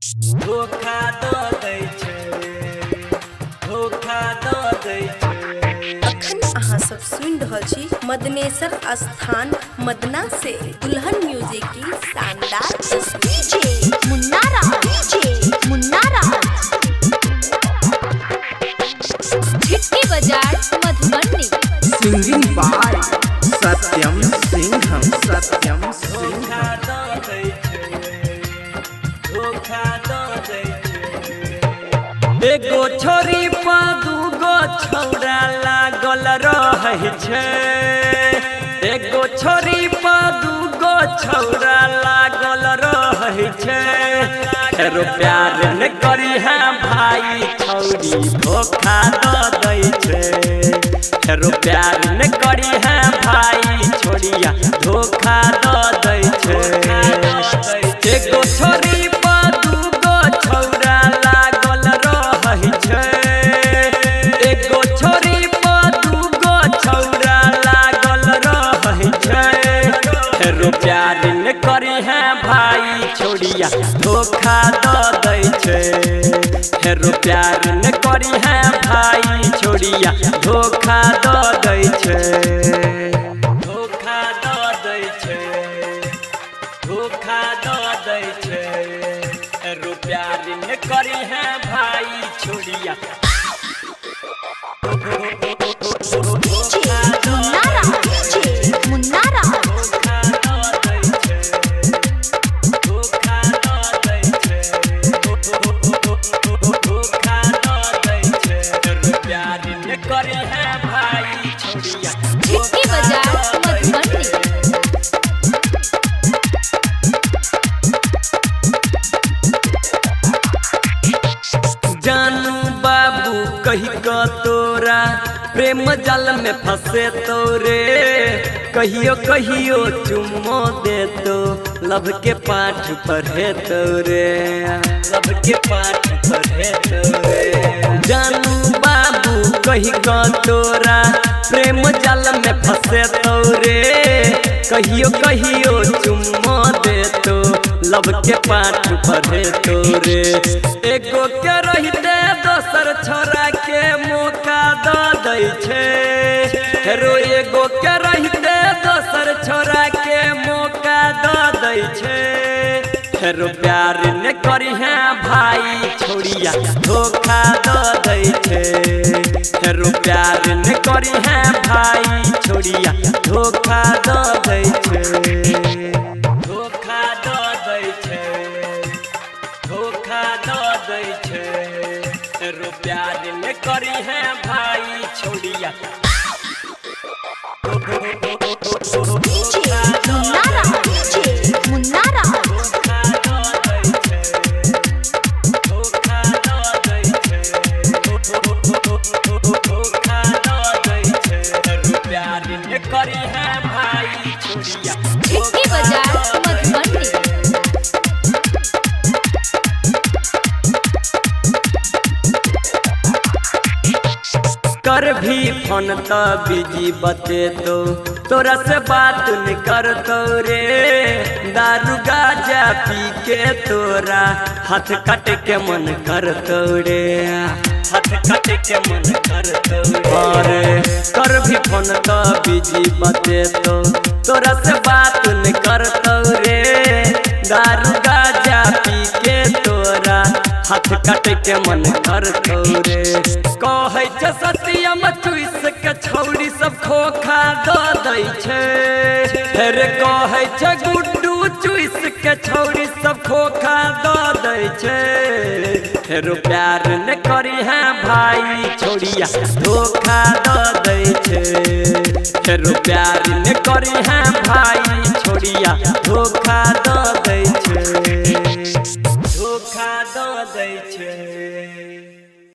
धोखा दऽ दै छै, धोखा दऽ दै छै। अखन अहाँ सब सुनि रहल छी मदनेश्वर स्थान मदना से दुल्हन म्यूजिक की शानदार प्रस्तुति। DJ Munna Raj, DJ Munna Raj, Chhitki Bazar Madhubani. Singing by Satyam Singham, Satyam Singham. धोखा दऽ दै छै, धोखा दऽ दै छै। एगो छोरी पा दूगो छौड़ा लागल रहै छै। एगो छोरी पा दूगो छौड़ा लागल रहै छै। फेरो प्यार न करी है भाई, छौड़ी धोखा दऽ दै छै। फेरो प्यार न करी है भाई, छोड़िया धोखा दऽ दै छै। एगो छोरी पा दूगो छौड़ा लागल रहै छै। एगो छोरी पा दूगो छौड़ा लागल रहै छै। फेरो प्यार न करी है भाई, छोड़िया धोखा दऽ दै छै। फेरो प्यार न करी है भाई, छोड़िया धोखा दऽ दै छै। धोखा दऽ दै छै, धोखा दऽ दै छै। फेरो प्यार न करी है भाई, छोड़िया। डीजे मुन्ना राज, डीजे मुन्ना राज, धोखा दऽ दै छै, धोखा दऽ दै छै, धोखा दऽ दै छै। फेरो प्यार न करी है भाई, छोड़िया। छिटकी बाजार मधुबनी। जानू बाबू कही क तोरा प्रेम जाल में फंसे तोरे, कहियो कहियो चुम्मो दे तो लव के पाठ पढ़े तोरे, लव के पाठ पढ़े तोरे। जानू बाबू कही क तोरा प्रेम जाल में फंसे तोरे, कहियो कहियो चुम्मो दे तो लव के पाठ पढ़े तोरे। एगो के रहिते दोसर छोरा के मौका दऽ दै छै। फेरो एगो के रहिते दोसर छोरा के मौका दऽ दै छै। फेरो प्यार न करी है भाई, छोड़िया धोखा दऽ दै छै। फेरो प्यार न करी है भाई, छोड़िया धोखा दऽ दै छै। धोखा दऽ दै छै, धोखा दऽ दै छै। फेरो प्यार न करी है भाई, छोड़िया। डीजे मुन्ना राज, डीजे मुन्ना राज, धोखा दऽ दै छै, धोखा दऽ दै छै, धोखा दऽ दै छै। फेरो प्यार न करी है भाई, छोड़िया। छिटकी बाजार मधुबनी। कर भी फोन त बिजी बते तो तोरा से बात न कर रे, दारू गाजा पी के तोरा हाथ काट के मन कर रे, हाथ काट के मन कर रे। कर भी फोन त बिजी बते तो तोरा से बात न कर रे, दारू गाजा पी के तोरा हाथ काट के मन कर रे। कहै छै सत्यम चुइस के छौड़ी सब खोखा दऽ दै छै। फेर कहै छै गुड्डू चुइस के छौड़ी सब खोखा दऽ दै छै। फेरो प्यार न करी है भाई, छोड़िया धोखा दऽ दै छै। फेरो प्यार न करी है भाई, छोड़िया धोखा दऽ दै छै। धोखा दऽ दै छै,